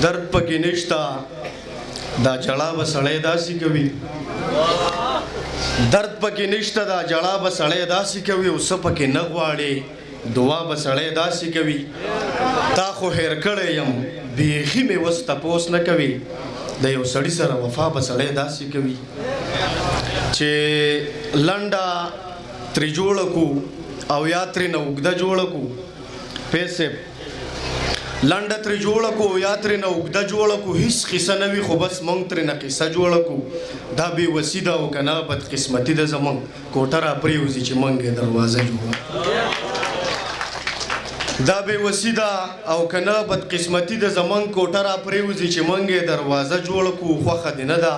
درد پکې نشتا، دا جړا به سړی داسې کوي. درد پکې نشته، دا جړا به سړی داسې کوي، او څه پکې نه غواړي دعا به سړی داسې کوي. تا خو هېر کړی یم، بیخي مې اوس تپوس نه کوي. د یو سړي سره وفا به سړی داسې کوي چې لنډه ترې جوړه کو او یا ترې نه اوږده جوړه کو. پیسې لنډه ترې جوړه کو یا ترې نه اوږده جوړه کو، هیڅ قصه نه وي، خو بس موږ ترې نه قصه جوړه کو. دا بې وسي ده او که نه بدقسمتي ده، زموږ کوټه را پرېوځي چې موږ یې دروازه جوړه. دا بې وسي ده او که نه بدقسمتي ده، زموږ کوټه را پرېوځي چې موږ یې دروازه جوړه کو. خوښه دې نه ده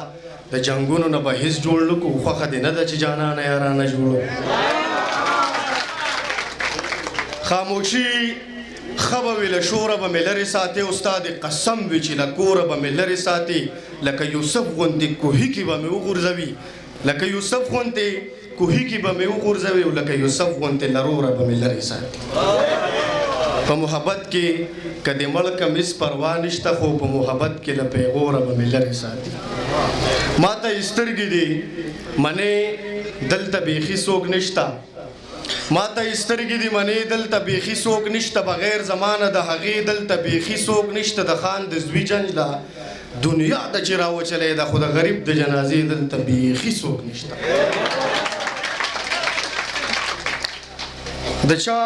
د جنګونو نه به هیڅ جوړ نه کړو، خوښه دې نه ده چې جانانه یارانه جوړو. خاموشي ښه به وي، له شوره به مې لرې ساتې، او ستا دې قسم وي چې له کوره به مې لرې ساتې. لکه یوسف غوندې کوهي کې به مې وغورځوي، لکه یوسف غوندې کوهي کې به مې وغورځوي، او لکه یوسف غوندې له روره به مې لرې ساتې. په محبت کې که دې مړ کم هېڅ پروا نشته، خو په محبت کې له پیغوره به مې لرې ساتي. ما ته یې سترګې دي منې دلته بیخي څوک نشته، ما ته یې سترګې دي منې دلته بیخي څوک نشته، بغیر زمانه د هغې دلته بیخي څوک نشته. د خان د زوی جنج ده دنیا ته چې راوچلی ده، خو د غریب د جنازې دلته بیخي څوک نشته. د چا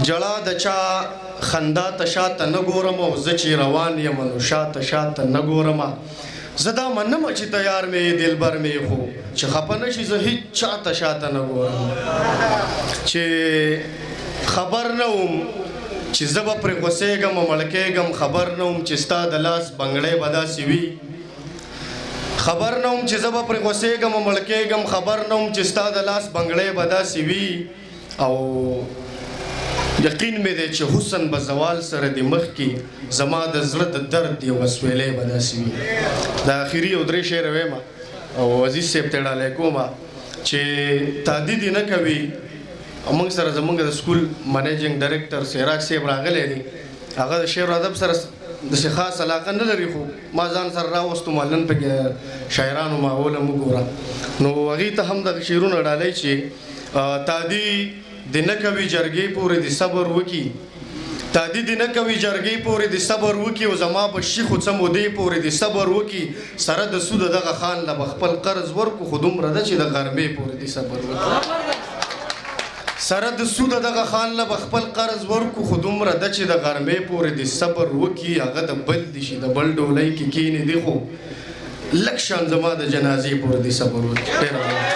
جړا د چا خندا ته شاته نه ګورم، او زه چې روان یم نو شاته شاته نه ګورم. زه دا منم چې تیار مې دلبر مې، خو چې خفه نه شي زه هیڅ چاته شاته نه ګورم. چې خبر نه وم چې زه به پرې غوسېږم او مړ کېږم، خبر نه وم چې ستا د لاس بنګړی به داسې وي، خبر نه وم چې زه به پرې غوسېږم او مړ کېږم، خبر نه وم چې ستا د لاس بنګړی به داسې وي. او یقین مې دی چې حسن به زوال سره دې مخ کې زما د زړه د درد یوه سویلی به داسې وي. د اخري یو درې شعره وایم او عزیز صاحب ته ډالۍ کوم چې تادي دې نه کوي. او موږ سره زموږ د سکول منیجنګ ډایریکټر سیراج صاحب راغلی دی، هغه د شعر ادب سره داسې خاص علاقه نه لري، خو ما ځان سره راوستو، ما نن پکې شاعرانو ماحول هم وګوره. نو هغې ته هم دغه شعرونه ډالۍ چې تادي دې نه کوي جرګې پورې دې صبر وکي، تادي دې نه کوي جرګې پورې دې صبر وکي، او زما به شي خو څه مودې پورې دې صبر وکي. سره د سود دغه خان له به خپل قرض ورکو، خو دومره ده چې د غرمې پورې دې صبر وکي. سره د سود دغه خان له به خپل قرض ورکو، خو دومره ده چې د غرمې پورې دې صبر وکي. هغه د بل دي شي د بل ډولۍ کې کښېني دي، خو لږ شان زما د جنازې پورې دې صبر وکي. ډېره مننه.